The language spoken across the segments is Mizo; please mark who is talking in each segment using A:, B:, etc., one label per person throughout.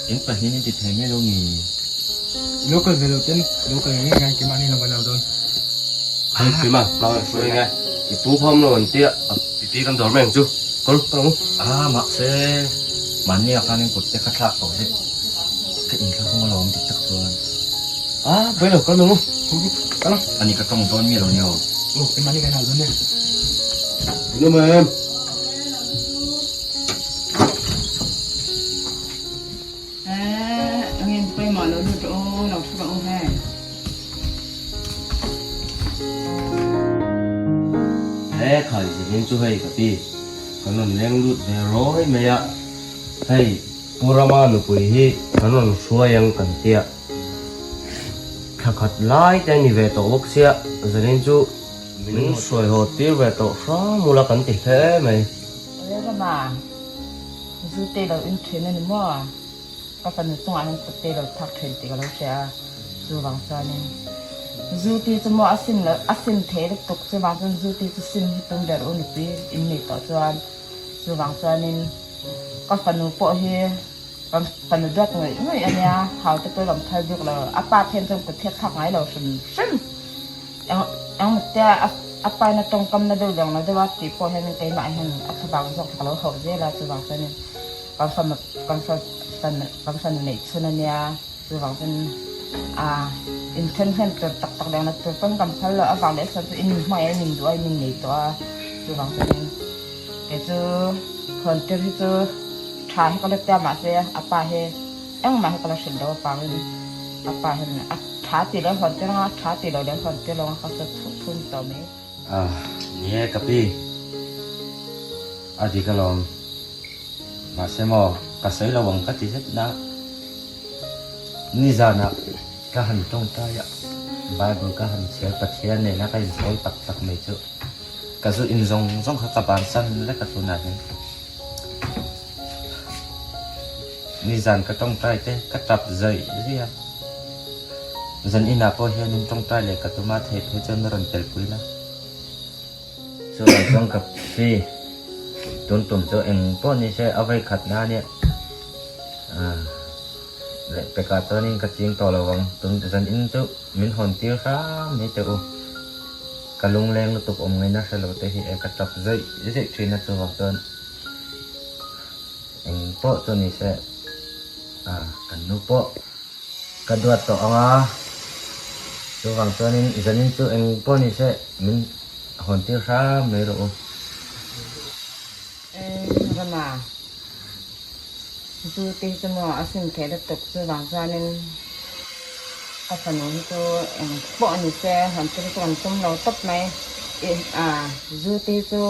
A: In pahnih in ti thei mai lo nge?
B: I lo kal ve lo ten i lo kal ngei ngei keimah ni lo kan au dawn.
C: Hei Prima, hma kan hruai nge? I pu khawm lo an tia, a pipi kan dawr mai ang chu. Kal kal ang u.
A: A mahse, mahni ah khan in kut te kha thlak tawh se ka inthlahrung alawm dik tak chuan.
C: A, pawi lo, kal mai ang u.
B: Kal ang.
A: Ani ka tawng dawn mi lo ni aw.
B: Aw, keimah ni kan au dawn nia.
C: Inawm em? He khai zilin chu hei ka pi, kan rawn leng lut ve rawi mai a, hei Pu Rama nupui hi kan rawn hruai ang kan tia, thla khat lai te a ni ve tawh bawk sia, zilin chu min hruai haw tir ve tawh hram ula kan ti hle mai.
D: Rama. Zu te lo in thin a ni maw? Ka fanu chungah hian kut te lo thak thin tih ka lo hria a, chuvang chuanin zu ti chu maw a sim lo a sim thei lutuk chuvang chuan zu ti chu sim hi tum ber u nupui in nei tawh chuan chuvang chuanin ka fanu pawh hi kan fanu duat ngawih ngawih a nia hau te pawh rawn phal bik lo a pa phen chuan kut hi a thlak ngai lo hrim hrim. Eng tia a paina tawngkam na deuh leng lo deuh a tih pawh hianin keimah hian a thlavang zawk ka lo hauh zel a, chuvang chuanin kan fanu kan fanu kan fanu neih chhun a nia, chuvang chuan a inthen hlen tur tak tak leng lo tur pawn kan phal lo avang leh chuan chu in hmangaih a in induh a in innei tawh a, chuvang chuanin kei chu hawn tir hi chu tha hi ka la tia mahse a pa hi engmah hi ka la hrilh lo avangin a pa hian a. Tha ti lo hawn tir anga, tha ti lo leh hawn tir lo anga ka sawi thup thun tawh mai.
A: Ah, ni e ka pi. A dik alawm. Mahse maw, ka sawi lo ang ka ti zet na. Nizanah ka han tawngtai a, Bible ka han chhiar Pathian nena ka insawi tak tak mai chu ka zu in zawng zawng kha ka bansan vek a tunah hian. Nizan ka tawngtai te ka tap zaih zaih a, zan inah pawh hianin tawngtai leh ka tum a, theih phei chuan a rawn telpui la. Chuvang chuan ka pi tun tum chu eng pawh ni se a vei khat na ania leh pekah chuanin ka ching tawh lo ang, tun zan in chu min hawn tir hram mai teh u. Ka lungleng lutuk awm ngaihna hre lo te hi e ka tap zaih zaih thin a chuvang chuan eng pawh chu ni se a kan nu pawh ka duat tawh ang a chuvang chuanin zanin chu eng pawh ni se min hawn tir hram mai rawh u.
D: Rama zu te hi chu maw a sim theih lutuk chuvang chuanin ka fanu hi chu eng pawh a ni se han tir chu kan tum lo tawp mai ih a zu te hi chu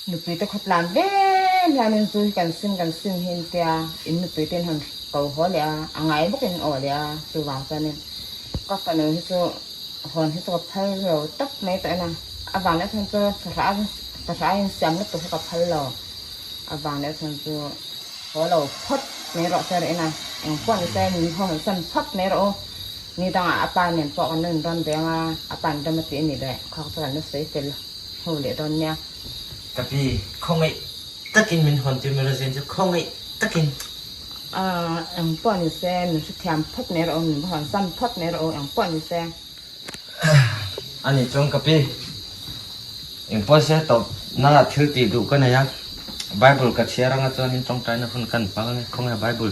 D: nupui te khawtlan vel hianin zu hi kan sim kan sim hi an tia in nupui te in han ko haw leh a a ngai bawkin aw leh a chuvang chuanin ka fanu hi chu hawn hi chu ka phal lo tawp mai tawh ena a vang leh chuan chu fahrah fahrah a insiam lutuk hi ka phal lo. A vang leh chuan chu haw lo phawt mai rawh se rin a, eng pawh ni se min haw han san phawt mai rawh u. Ni dangah a pa nen pawh kan rawn rawn veng a, a pa in ram a tih a nih leh khawk chu kan la sawi fel ho leh dawn nia.
A: Ka pi, khawngaih takin min hawn tir mai rawh Zen chu khawngaih takin.
D: Eng pawh ni se min hrethiam phawt mai rawh u, min va hawn san phawt mai rawh u, eng pawh ni se.
A: A nih chuan ka pi, eng pawh se tawp na thil tih duh ka nei a, Bible ka chhiar anga chuanin tawngtaina hun kan hmang ange, khawnge Bible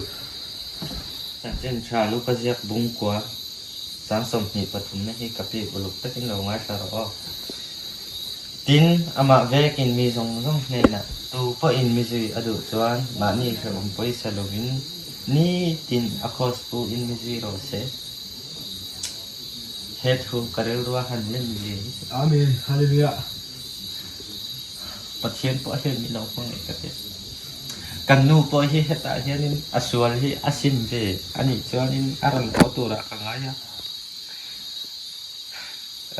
A: chanchin tha lu ka ziak bung kua chang 23 na hi ka pi uluk takin lo ngaithla rawh aw. Tin, amah vekin mi zawng zawng hnenah tu pawhin mi zui a duh chuan mahni hrehawm pawisa lovin nitin a kraws pu in mi zui rawh se. He thu ka rilrua han lem zia hi chu.
B: Amen Hallelujah.
A: Pathian pawh hian min lo hmangaih ka ti. Kan nu pawh hi hetah hianin a sual hi a sim ve a nih chuanin a rawn haw turah ka ngai a.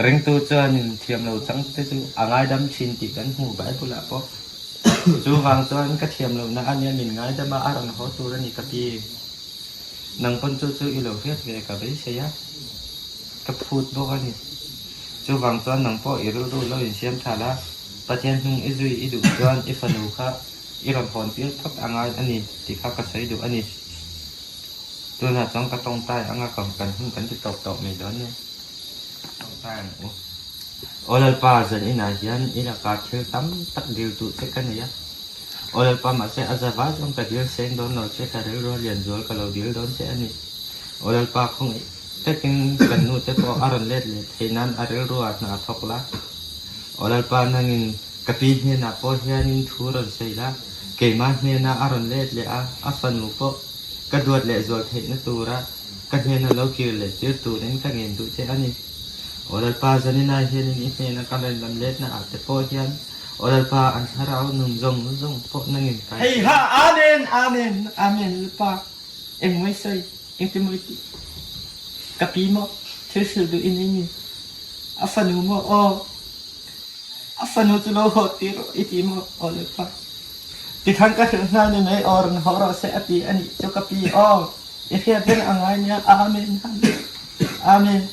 A: Ringtu chuanin thiam lo chang te chu a ngaidam thin tih kan hmu Bible ah pawh. Chuvang chuan ka thiam lohna a nia min ngaidam a, a rawn haw tur a ni ka ti. Nang pawn chu chu i lo hriat ve ka beisei a, ka phut bawk a ni. Chuvang chuan nang pawh i rilru lo insiam tha la, Pathian hnung i zui i duh chuan i fanu kha i rawn hawn tir phawt a ngai a ni tih kha ka sawi duh a ni. Tunah chuan ka tawngtai anga ka kan hun kan ti tawp tawh mai dawn nia. Tawngtai ang u. Aw Lalpa, zan inah hian i lakah thil tam tak dil duh che ka nei a. Aw Lalpa, mahse a za vai chuan ka dil seng dawn lo che, ka rilru a lian zual ka lo dil dawn che a ni. Aw Lalpa, khawngaih takin kan nu te pawh a rawn let leh theih nan a rilru ah hna a thawk la. Aw Lalpa, nangin ka pi hnenah pawh hianin thu rawn sawi la, keimah hnenah a rawn let leh a, a fanu pawh ka duat leh zual theihna tura ka hnena lo kir leh tir turin ka ngen duh che a ni. Aw Lalpa, zaninah hianin i hnena ka rawn lam letna ah te pawh hian Aw Lalpa, an thlarau nun zawng zawng pawh nangin kai
B: Hei ha, Amen, Amen, Amen, Lalpa, engmawi sawi, engtimawi tih ka pi maw, thil hrilh duh i nei mi? A fanu maw, aw, a fanu chu lo haw tir rawh i ti maw, aw Lalpa, tikhan ka hrilh nghal ni mai, aw rawn haw rawh se a ti a nih chu ka pi, aw, i hriat reng a ngai nia, Amen, Amen, Amen,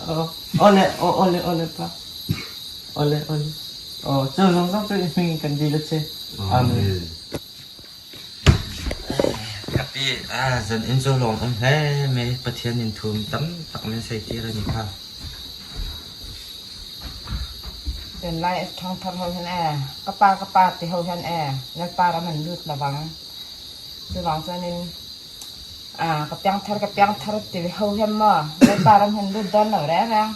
B: aw, aw le, aw, aw le, aw Lalpa. Awle awle. Aw chu zawng zawng chu i hming kan dil a che. Amen.
A: Ka pi a zan in chu lawm awm hle mai Pathian in thum tam tak min sawi tir a ni kha.
D: Tunlai thang thar ho hian e ka pa ka pa ti ho hian e Lalpa ram an lut lovang chuvang chuanin ka piang thar ka piang thar ti ho hian maw Lalpa ram hi an lut dawn lo reng reng.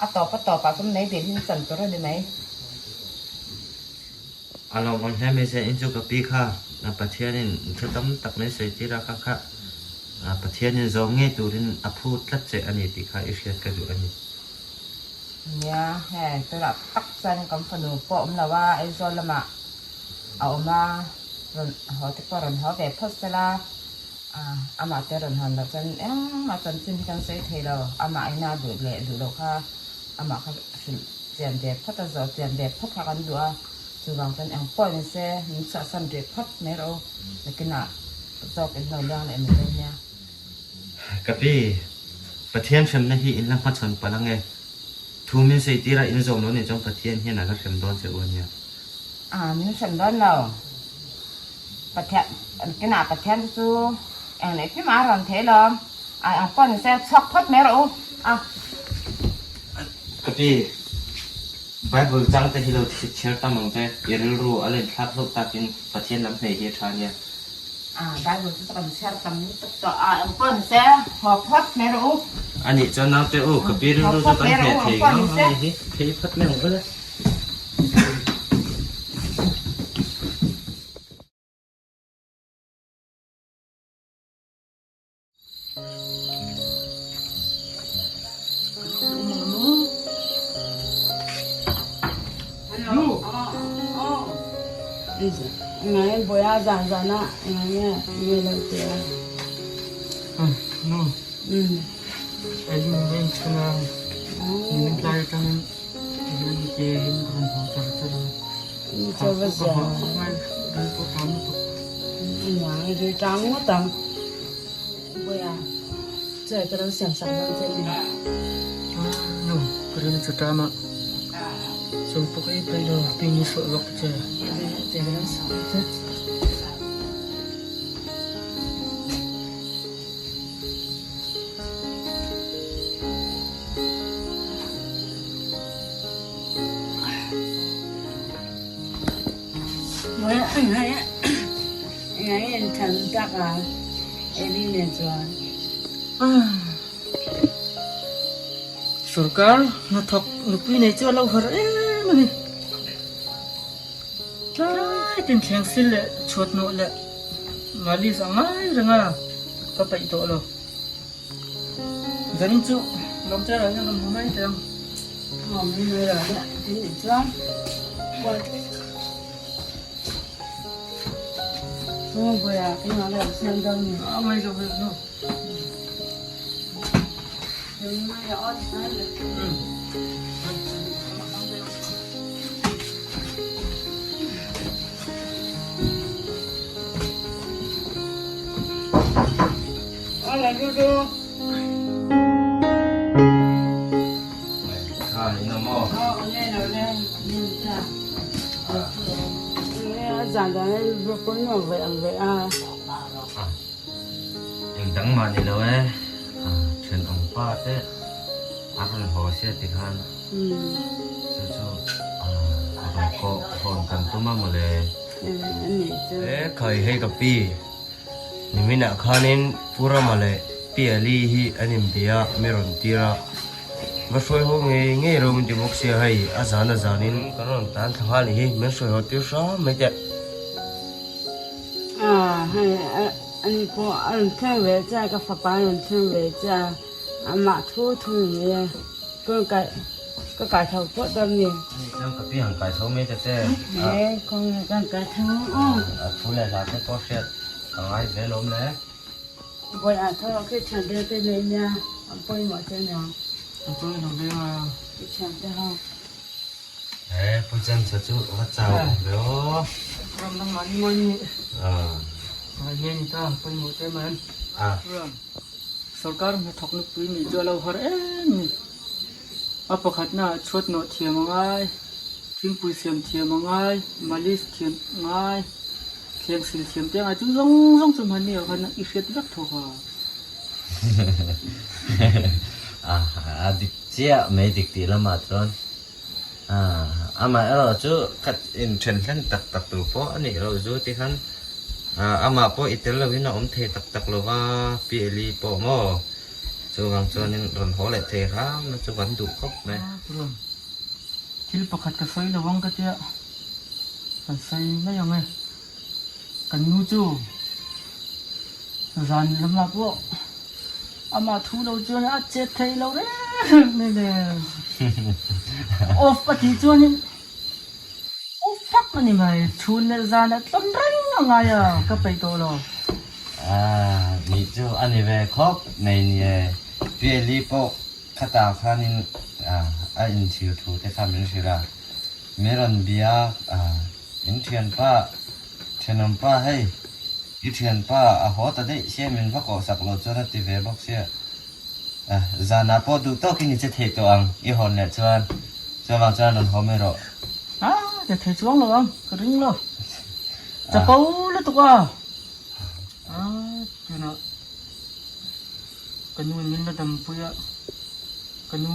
D: A tawp a tawpah chuan mei dil hi chan tur a ni mai.
A: A lawmawm hle mai zia in chu ka pi kha Pathianin thu tam tak mai sawi tir a kha kha Pathianin zawm ngei turin a phu tlat che a ni tih kha i hriat ka duh a ni.
D: Nia, hei tunah tak chuan kan fanu pawh awm lo a, Aizawl lamah a awm a, rawn haw te pawh rawn haw ve phawt sela. Amah te rawn hawn loh chuan engmah chanchin hi kan sawi thei lo. Amah ina duh leh duh loh kha amah kha hrilh chian ve phawt a, zawh chian ve phawt kha kan duh a. Chuvang chuan eng pawh ni se min chhuahsan rih phawt mai rawh u. Nakinah zawk in lo leng leh mai dawn nia.
A: Ka pi, Pathian hremna hi in la hmachhawn palh ange. Thu min sawi tirah in zawm lo nih chuan Pathian hian a la hrem dawn che u ania.
D: Min hrem dawn lo. Pathian kinah Pathian te chu eng leh hlim a rawn thei lo. Ai ang pawh ni se chhuak phawt mai rawh u a.
A: Ka pi, Bible chang te hi lo chhiar tam ang che, i rilru a len thlak hlauh takin Pathian lam hmei hi a tha ania.
D: Bible chu kan chhiar tam lutuk tawh a, eng pawh ni se haw phawt mai rawh u.
A: A nih chuan naute u, ka pi rilru chu kan hneh thei ngang a ni hi, phei phawt mai ang ula.
B: Sorkar hnathawk nupui nei chu a lo har em a ni. Tlai tin thleng sil leh chhuat nawh leh malis a ngai reng a, ka peih tawh lo. Zanin chu lawmte rah hian ka hmu mai teh ang.
E: dan dan a va pawimawh ve ang ve a.
A: Eng dang mah ni lo e, thenawm pa te a rawn haw sia ti khan chu chu rawn kawh hawn kan tum a mawle.
C: E khai hei ka pi, niminah khanin Pu Rama leh Pi Ali hi an inbia mi rawn tir a, va hruai haw ngei ngei ro min ti bawk sia hei a zan a zanin kan rawn tan thla nghal ni hi min hruai haw tir hram mai teh.
E: Hei ani pawh a rawn thleng ve che a, ka fapa a rawn thleng ve che a, amah thu thu ni mai e, ka rawn kai ka kai tho pawh dawn mi.
A: Ani chuan ka pi han kai tho mai ta che.
E: He kawng leh ka han kai tho ang aw.
A: A thu leh hla te pawh hriat ka ngai ve lawm le.
E: Vawi ah tho khi thian te te nei nia an pawimawh che nia.
B: An pawimawh ve a.
E: I thian te ho.
A: He Pu James-a chu va chau awm ve aw.
B: Ram dang mahni mawi ni. Ngai nge ni ta pawimawh te mai. Ram sorkar hnathawk nupui nih chu a lo har em ni. A pakhatna ah chhuat nawh thiam a ngai, thingpui siam thiam a ngai, malis thiam a ngai, thleng sil thiam te a ngai chu zawng zawng chu hmanni ah khan i hriat vek tho kha.
A: A dik chiah mai dik tih lamah chuan. Amaherawh chu khat inthen hlen tak tak tur pawh a nih loh zu ti khan amah pawh i tel loin a awm thei tak tak lo va, Pi Eli pawh maw? Chuvang chuanin rawn haw leh thei hram na chu kan duh khawp mai.
B: Thil pakhat ka sawi lo ang ka tia, kan sawi mai ang e. Kan nu chu zan lamah pawh amah thu lo chuan a chet thei lo reng mai le. Off a tih chuanin off vak a ni mai, chhun leh zanah tlawn reng a ngai a, ka peih tawh lo.
A: Aaa nih chu a ni ve khawp mai ni e, Pi Eli pawh khatah khanin a inchhir thu te kha min hrilh a. Mi rawn bia a, in thianpa, thenawmpa hei, i thianpa a haw ta daih sia min va kawh sak lo chuan a ti ve bawk sia. Zanah pawh duh tawkin i che thei tawh ang, i hawn leh chuan chuvang chuan rawn haw mai rawh.
B: A, che thei chuang lo ang, ka ring lo. Chapo lutuk a. A, tunah ka nu in min la dampui a. Ka nu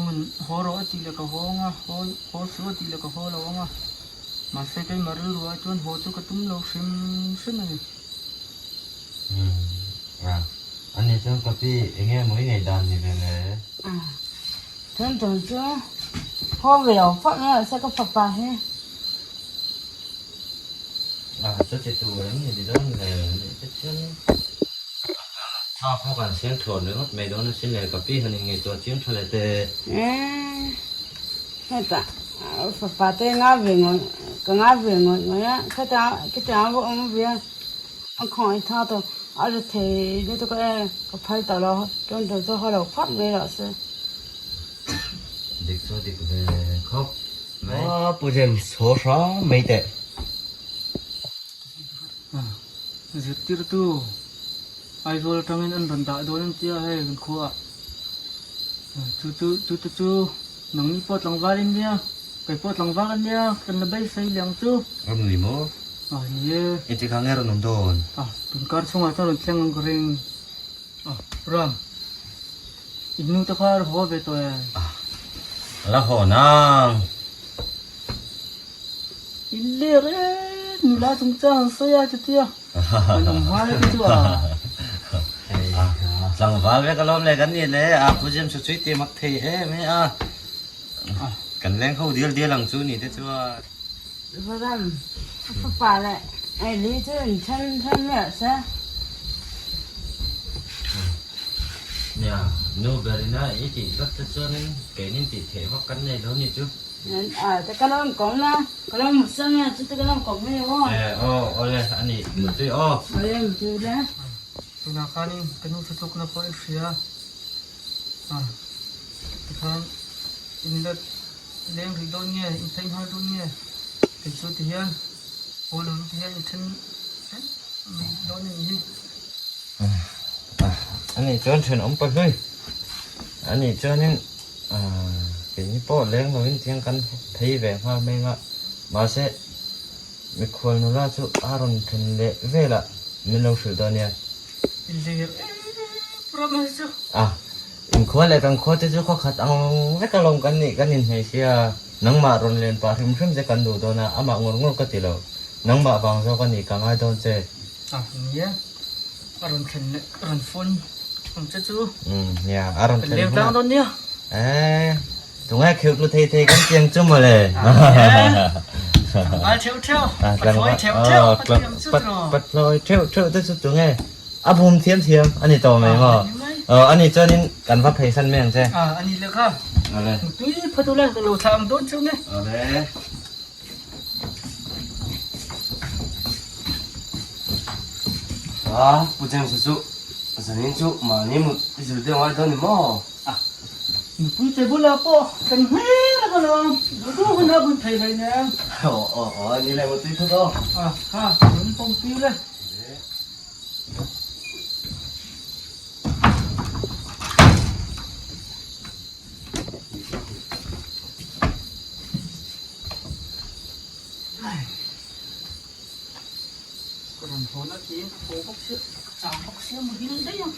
B: haw rawh a tih leh ka haw ang a, haw haw suh a tih leh ka haw lo ang a. Mahse keimah rilru ah chuan haw chu ka tum lo hrim hrim a ni.
A: Umm a, ani chuan ka pi eng nge maw i ngaih dan ni ve le?
E: A, chuan tun chu haw ve lo phawt mai se ka fapa hi.
A: A, chuti tur em ni ti dawn le, nih te chuan. Thla pawh kan seng thlawt ringawt mai dawn asin le, ka pi han inngaihtuah chiang tha leh teh.
E: Eeh, hetah fapa te nga ve ngawih, ka nga ve ngawih ngawih a, khata khitiang a va awm ve a, a khawngaih tha tawh, a ri thei lutuk a e, ka phal tawh lo, tawn tawn chu haw lo phawt mai rawh se.
A: Dik chu dik ve khawp mai.
C: Aw Pu James haw hram mai teh.
B: Zirtirtu Aizawl atangin an rawn dah dawn an tia hei kan khuaah. Chu chu chu te chu nangni pawh tlangval in nia, kei pawh tlangval ka nia, kan la beisei leh ang chu.
A: Rawn ni maw?
B: A ni e.
A: Engtik ah nge rawn awm dawn?
B: A, tunkar chhungah chuan rawn thleng ang ka ring. A, Ram, in nu te kha a rawn haw ve tawh em?
A: A, a la haw nang.
B: In ler e, nula chungchang an sawi a chutia an awm nghal e te chu a.
A: Tlangval vek alawm le kan nih le a Pu James chu chui ti mak thei em e a. Kan leng ho dial dial ang chu nih te chu a.
E: Varam fapa leh Eli chu in then then leh se.
A: Nia, nu berina i tih tlat te chuanin keinin tih theih vak kan nei lo nih chu.
E: Ka lo inkawm la, ka lo mut san a, chute ka lo inkawm mai aw.
A: Eh aw, awle a ni, mutui aw.
E: Awle mutui le.
B: Tunah khanin ka nu thutlukna pawh i hria a, tikhan in la leng rih dawn nge, in phei nghal dawn nge, kei chu tihian haw lo in tihian in then hrep mai dawn a nih hi.
A: A nih chuan thenawm pahlui, a nih chuanin. Keini pawh leng lovin tiang kan phei ve nghal mai anga, mahse Mikhual nula chu a rawn then leh velah min lo hrilh dawn nia.
B: Inhliam em ram hi chu.
A: A, inkhua leh kan khua te chu khaw khat ang vek alawm kan nih kan inhmei sia. Nangmah rawn len pah hrim hrim che kan duh dawn a, amah ngawr ngawr ka ti lo. Nangmah vang zawk a nih ka ngai dawn che.
B: A, nia. A rawn thlen leh rawn phone ang che chu.
A: Umm, nia, a rawn
B: Kan
A: thlen
B: leng tlang
A: hunah.
B: dawn nia.
A: Eh, tunge kheuh tlu thei thei kan tiang chu mawle.
B: Tlangval theuh theuh, pathlawi theuh theuh a tiang chu tiraw.
A: Pathlawi theuh theuh te chu tunge a bum thiam thiam a ni tawh mai maw. A ni chuanin kan va pheisan mai ang che.
B: A ni le kha.
A: Awle.
B: Tui phat ule ka lo thlah ang dawn chu nge.
A: Awle.
C: A, Pu James chu zanin chu mahni mut i zir deuh ngai dawn ni maw?
B: A, nupui che bulah pawh kan hmel a lo ang, duh duh hun a bun thei hlei nen.
C: Aw aw aw, ni le mutui phut aw.
B: A, kha, rawn pawm pui le. Ka rawn hawn a tiin ka haw bawk sia, ka chau bawk sia muhil daih ang.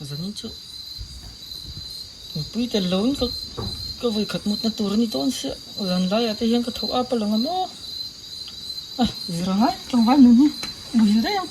B: Zanin chu mipui tel loin ka ka vawi khat mutna tur a ni dawn sia, zan laiah te hian ka tho ap a lang a maw? A zir a ngai tlangval nun hi muhil daih ang.